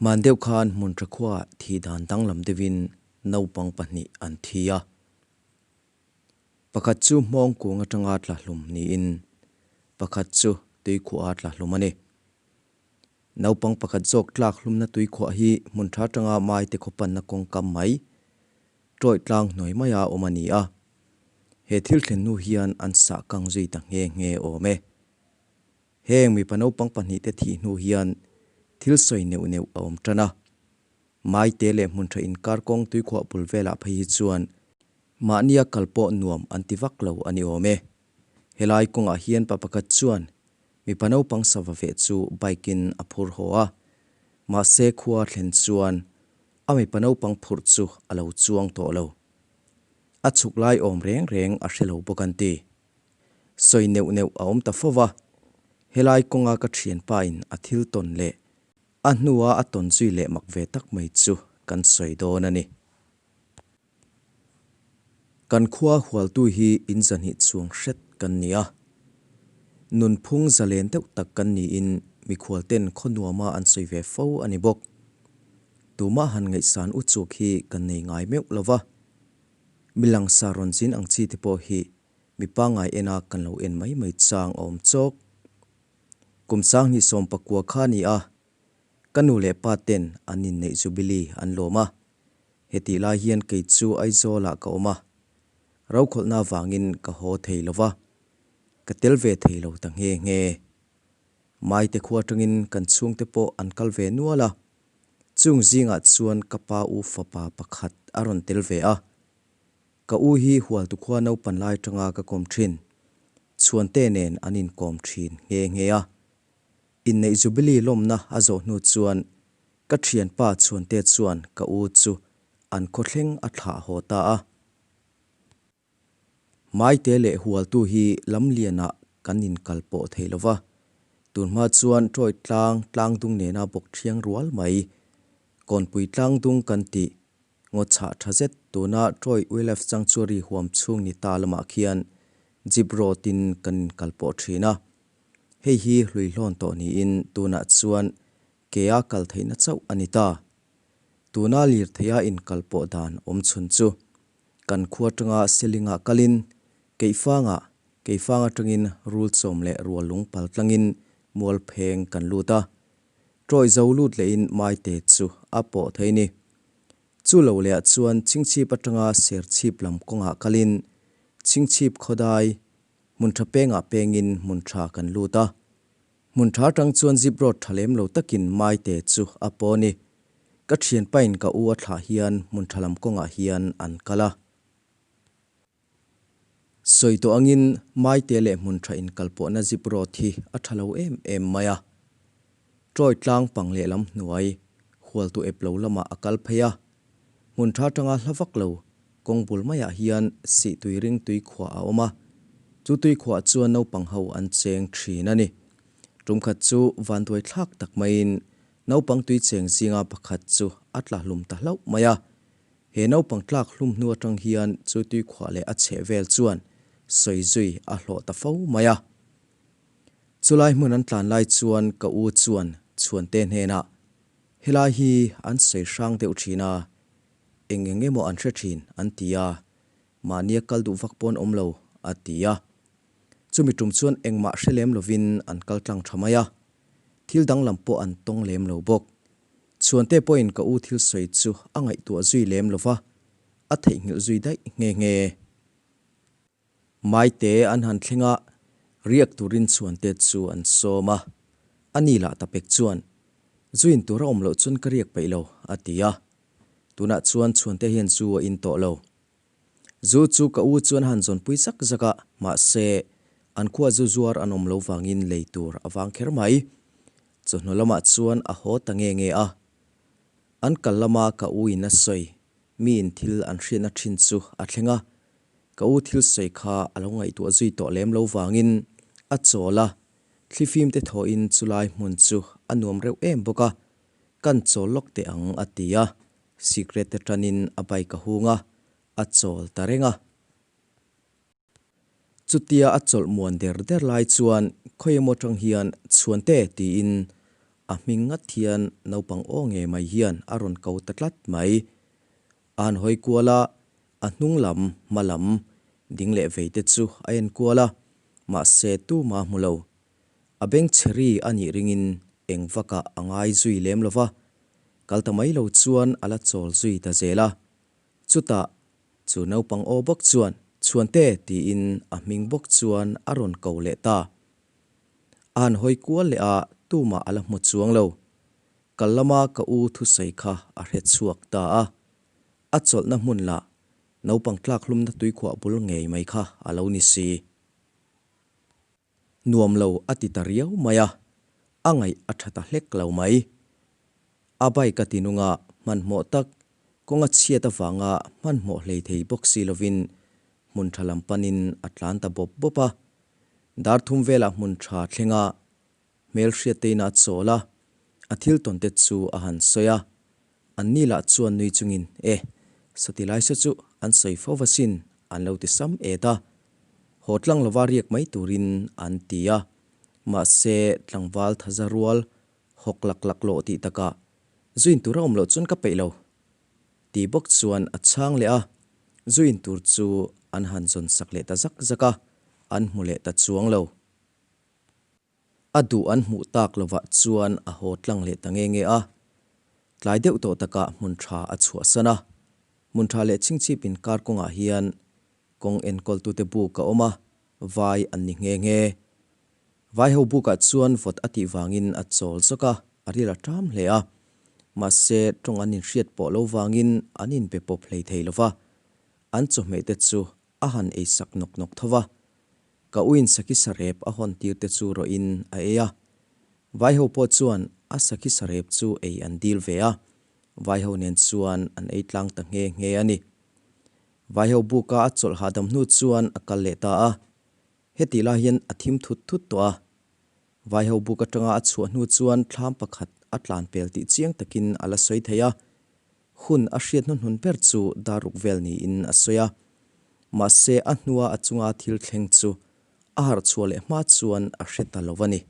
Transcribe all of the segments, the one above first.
Hman deuh khan hmun tha khuaah thih dan danglam deuhin naupang pahnih an thi a. Pakhat chu hmawng kung atanga tla hlum niin pakhat chu tuikhuaha tla hlum a ni. Naupang pakhat zawk tlak hlumna tuikhuah hi hmun tha atanga maite khaw panna kawngkam mai tawih tlang hnuai maia awm a ni a. He thil thlen hnu hian an sah kang zui ta nghe nghe awm e. Heng mipa naupang pahnihte thih hnu hian thil sawi neuh neuh a awm tan a. Maite leh hmun tha inkar kawng tuikhuah bul velah phei hi chuan mahnia kal pawh nuam an ti vak lo a ni awm e. Helai kawngah hian pa pakhat chuan mipa naupang sava veh chu bike in a phur haw a. Mahse khua thlen chuan a mipa naupang phurh chu a lo chuang tawh lo. A chhuk lai awm reng reng a hre lo bawk an ti. Sawi neuh neuh a awm ta fo va, helai kawnga ka thianpa in a thil tawn leh a hnua a tawn zui leh mak ve tak mai chu kan sawi dawn a ni. Kan khua hualtu hi in zahnih chuang hret kan ni a, nunphung zalen deuh tak kan niin mikhual ten khaw nuama an sawi ve fo a ni bawk. Tumah han ngaihsan uchuk hi kan nei ngai meuh lo va, mi langsa rawn zin ang chi te pawh hi Mi pangngai ena kan lo en mai mai chang a awm chawk. Kum sanghnih 19 kha a ni a, ka nu leh pa ten an inneih Jubilee an lawm a. Hetih lai hian kei chu Aizawlah ka awm a, rokhawlhna avangin ka haw thei lo va, ka tel ve thei lo ta nghe nghe. Maite khua atangin kan chhungte pawh an kal ve nual a, chung zingah chuan ka pa u fapa pakhat a rawn tel ve a. Ka u hi Hualtukhua naupan lai atanga ka kawm thin. Chhuante nen an inkawm thin nghe nghe a. Inneih Jubilee lawmna a zawh hnu chuan ka thianpa Chhuante chuan ka u chu an khawthleng a thlah haw ta a. Maite leh Hualtu hi lamlianah kan inkal pawh thei lo va. Tunhma chuan Ṭawih tlang tlangdung nena bawk thiang rual mai. Kawnpui tlangdung kan tih Ngaw chhah tha zet tuna Troy Uelef Sanctuary huam chhung ni ta lamah khian Jeep road in kan inkal pawh thin a. Hei hi hlui hlawn tawh niin tunah chuan ke a kal theihna chauh a ni ta. Tuna lirtheia inkal pawh dan awm chhun chu kan khua atanga Selingah kalin Keifangah, Keifang atangin Rulchawm leh Ruallung pal tlangin Mualpheng kan lut a. Ṭawih zo lut lehin Maite chu a pawh thei ni. Chu lo lehah chuan Chhingchhip aṭanga Serchhip lam kawngah kalin Chhingchhip khawdai hmun ṭha pengah pengin hmun ṭha kan lut a. Hmun ṭha aṭang chuan zip road ṭha lem lo takin Maite chu a pawh ni. Ka ṭhianpain ka u a thlah hian hmun ṭha lam kawngah hian an kal a. Sawi tawh angin Maite leh hmun tha inkalpawhna zip road hi a tha lo em em mai a. Ṭawi tlang pang lehlam hnuai, hualtu ep lo lamah a kal phei a. Hmun tha atanga hla vak lo, kawng bul maiah hian sih tui ring tui khuah a awm a. Chu tui khuah chuan naupang ho an cheng thin a ni. Tum khat chu vanduai thlak tak maiin naupang tui cheng zinga pakhat chu a tla hlum ta hlauh mai a. He naupang tlak hlum hnu atang hian chu tuikhuah leh a chheh vel chuan sawi zui a hlawh ta fo mai a. Chulai hmun an tlan lai chuan ka u chuan Chhuante hnenah, Helai hi an sawi hrang deuh thin a, eng eng emaw an hre thin an ti a, mahnia kal duh vak pawn awm lo, a ti a. Chumi tum chuan engmah hre lem lovin an kal tlang tha mai a, thil danglam pawh an tawng lem lo bawk. Chhuante pawhin ka u thil sawi chu a ngaihtuah zui lem lo va, a theihnghilh zui daih nghe nghe. Maite an han thleng a, riak turin Chhuante chu an sawm a. A ni lah ta pek chuan, Zuin tur a awm loh chuan ka riak peih lo, a ti a. Tunah chuan Chhuante hian zu a in tawh lo. Zu chu ka u chuan a han zawnpui zak zak a, mahse, an khua zu zuar an awm lo vangin lei tur a vang kher mai. Chawhnu lamah chuan a haw ta nge nge a. An kal lama ka u in a sawi, miin thil an hriatna thin chu a thleng a. Ka u thil sawi kha a lo ngaihtuah zui tawh lem lo vangin a chawl a, thlifim te thawhin chulai hmun chu a nuam reuh em bawk a, kan chawl lawk teh ang a ti a. Sikret te tanin a bike a hung a, a chawl ta reng a. Chutia a chawlh muan der der lai chuan khawi emaw tang hian Chhuante tiin A hming ngat hian naupang aw ngei mai hian a rawn ko ta tlat mai. A han hawi kual a, a hnung lam, hma lam, ding leh vei te chu a en kual a, mahse tumah a hmu lo. A beng chhe ri a nih ringin eng vakah a ngai zui lem lo va, kal ta mai lo chuan a la chawl zui ta zel a. Chutah chu naupang aw bawk chuan, Chhuante! tiin a hming bawk chuan a rawn ko leh ta. A han hawi kual leh a, tumah a la hmu chuang lo. Kal lama ka u thusawi kha a hre chhuak ta a. A chawlhna hmun lah naupang tlak hlumna tuikhuah bul ngei mai kha a lo ni si. Nuam lo a ti ta riau mai a, a ngaih a tha ta hlek lo mai. A bike a ti nung a, hmanhmawh tak, kawng a chhiat avanga hmanhmawh hlei thei bawk si lovin hmun tha lam panin a tlan ta bawp bawp a. Dar thum velah hmun tha thleng a, hmelhriat te in a chawl a, a thil tawn te chu a han sawi a. An ni lah chuan nui chungin, E, sawti lai saw chu an sawi fo va sin, an lo ti sam et a. Haw tlang lova riak mai turin an ti a. Mahse, tlangval thaza rual hawk lak lak lawh tih takah zuin tur a awm loh chuan ka peih lo. Ti bawk chuan a chhang leh a, zuin tur chu an han zawn sak leh ta zak zak a, an hmu leh ta chuang lo. A duh an hmuh tak lovah chuan a haw tlang leh ta nge nge a, tlai deuh tawh takah hmun tha a chhuahsan a. Hmun tha leh chhingchhip inkar kawngah hian kawng enkawltute buk a awm a, vai an ni nghe nghe. Vai ho bukah chuan vawt a tih vangin a chawl zawk a, a ril a ṭam hle a. Mahse, ṭawng an inhriat pawh lo vangin an inbe pawp hlei thei lo va. An chawhmeh te chu a han ei sak nawk nawk tho va. Ka uin sakhi sarep a hawn tir te chu rawhin a ei a. Vai ho pawh chuan a sakhi sarep chu ei an dil ve a. Vai ho nen chuan an ei tlang ta nghe nghe a ni. Vai ho buka a chawlh hahdam hnu chuan a kal leh ta a. Hetih lai hian a thim thut thut tawh a. Vaiho buk atanga a chhuah hnu chuan thlam pakhat a tlan pel tih chiang takin a la sawi thei a. Hun a hriat hnuhnun ber chu dar ruk vel niin a sawi a. Mahse a hnua a chunga thil thleng chu a harh chhuah leh hma chuan a hre ta lo a ni.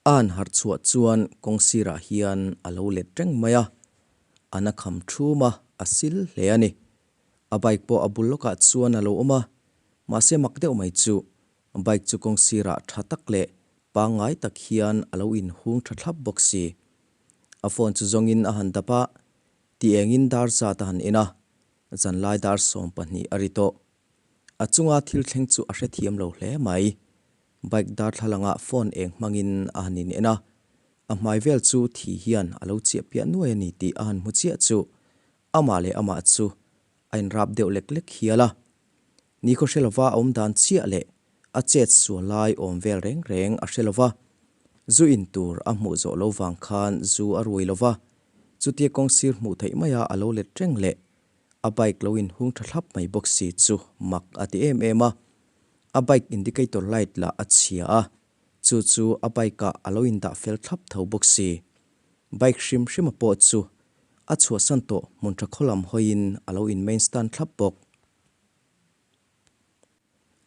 A han harh chhuah chuan kawng sirah hian a lo let reng mai a, a na kham thum a, a sil hle a ni. A bike pawh a bul lawkah chuan a lo awm a, mahse mak deuh mai chu bike chu kawng sirah tha tak leh pangngai tak hian a lo inhung tha thlap bawk si. A phone chu zawngin a han dap a, ti engin dar zat a han en a, zanlai dar 12 a ri tawh. A chunga thil thleng chu a hrethiam lo hle mai. Bike darthlalangah phone eng hmangin a han in en a, a hmai vel chu thi hian a lo chiah piah nuai a ni tih a han hmu chiah chu amah leh amah chu a inrap deuh lek lek hial a. Nikhaw hre lova a awm dan chiah leh a chet sual lai awm vel reng reng a hre lova, zu in tur a hmuh zawh lo vang khan zu a rui lova, chutia kawng sir hmuh theih maia a lo let reng leh a bike lo inhung tha thlap mai bawk si chu mak a ti em em a. A bike indicator light lah a chhia a, chu chu a bike ah a lo indah fel thlap tho bawk si. Bike hrim hrima pawh chu a chhuahsan tawh hmun tha khaw lam hawiin a lo in main stand thlap bawk.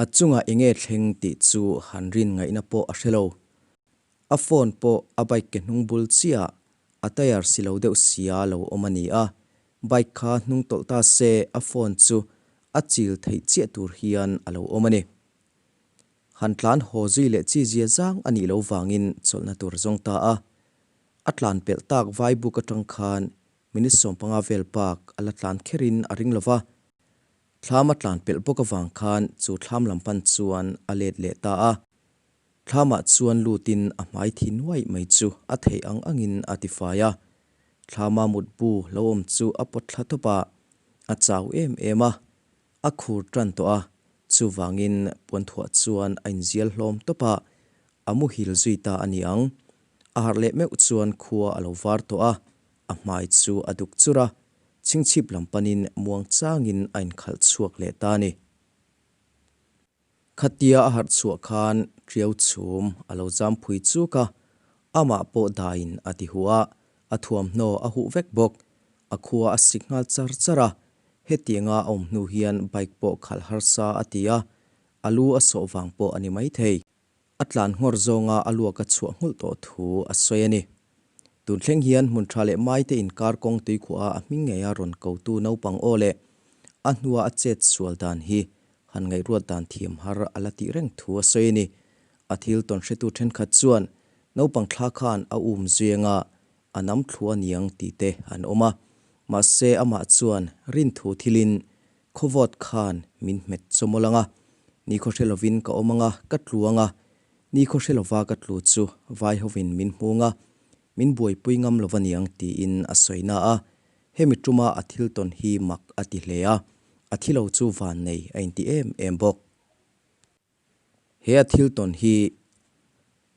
A chungah enge thleng tih chu han rin ngaihna pawh a hre lo. A phone pawh a bike ke hnung bul chiah a tyre si lo deuh sia lo awm a ni a, bike kha hnung tawlh ta se a phone chu a chil theih chiah tur hian a lo awm a ni. Han tlan haw zui leh chi zia zang a nih lo vangin chawlhna tur a zawng ta a. A tlan pelh tak vai buk atang khan minute 15 vel bak a la tlan kherin a ring lo va. Thlam a tlan pelh bawk avang khan chu thlam lam pan chuan a let leh ta a. Thlamah chuan lutin a hmai thi nuaih mai chu a theih ang angin a tifai a. Thlama mutbu lo awm chu a pawt thla tawp a, a chau em em a, a khur tan tawh a, chuvangin puanthuah chuan a inzial hlawm tawp a, a muhil zui ta a ni ang. A harh leh meuh chuan khua a lo var tawh a, a hmai chu a duk chur a, chhingchhip lam panin muang changin a inkhalh chhuak leh ta a ni. Khatia a harh chhuah khan Tiau chhum a lo zam phui chuk a, amah pawh daiin a ti huh a, a thuamhnaw a huh vek bawk. A khua a sik nghal char char a, hetianga a awm hnu hian bike pawh khalh harsa a ti a, a lu a sawh vang pawh a ni maithei. A tlan nghawr zawnga a luak a chhuah nghulh tawh thu a sawi a ni. Tun thleng hian hmun tha leh maite inkar kawng tuikhuaha a hming ngeia rawn kotu naupang aw leh a hnua a chet sual dan hi han ngaihruat dan thiam har a la tih reng thu a sawi a ni. A thil tawn hretu thenkhat chuan naupang thla khan a um zui anga a nam thlu a niang tih te an awm a, mahse amah chuan rinthu thilin khawvawt khan min hmet chawmawlh anga, nikhaw hre lovin ka awm anga ka tlu anga, nikhaw hre lova ka tlu chu vai hovin min hmung a, min buaipui ngam lova niang tiin a sawi na a, hemi tuma a thil tawn hi mak a ti hle a, a thi lo chu vannei a inti em em bawk. He a thil tawn hi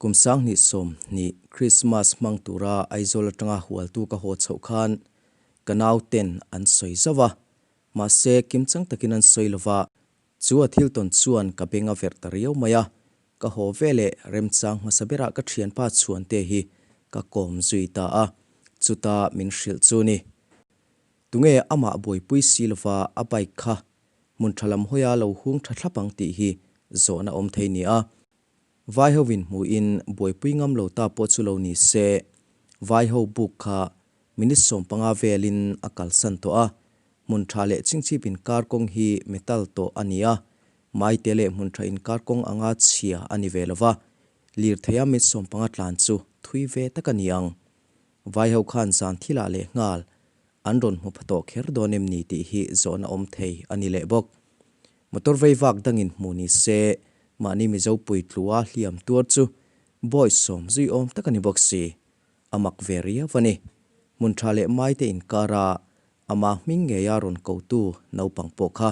kum 2020 Krismas hmang tura Aizawl atanga hualtu ka haw chhoh khan ka nauten an sawi zauh a, mahse kimchang takin an sawi lova, chu a thil tawn chuan ka beng a verh ta riau mai a, ka haw veleh remchang hmasa berah ka thianpa chhuante hi ka kawm zui ta a, chuta min hrilh chu ni. Tunge amah buaipui si lova a bike kha hmun tha lam hawia lo hung tha thlap ang tih hi zawhna awm thei nia. Vai ho in hmuhin buaipui ngam lo ta pawh chu lo ni se, vai ho buk kha minute 15 velin a kalsan tawh a, hmun tha leh chingchip inkar kawng hi metal tawh a ni a, maite leh hmun tha inkar kawng anga chhia a ni ve lova, lirtheia minute 15 tlan chu thui ve tak a ni ang. Vai ho khan zan thilah leh nghal An rawn hmu pha tawh kher dawn em ni tih hi zawhna awm thei a ni leh bawk. Motor vei vak dangin hmu ni se, mahni Mizo puitlua hliam tuar chu bawi sawm zui awm tak a ni bawk si. A mak ve riau a ni. Hmun tha leh maite inkara ama hming ngeia rawn kotu naupang pawh kha.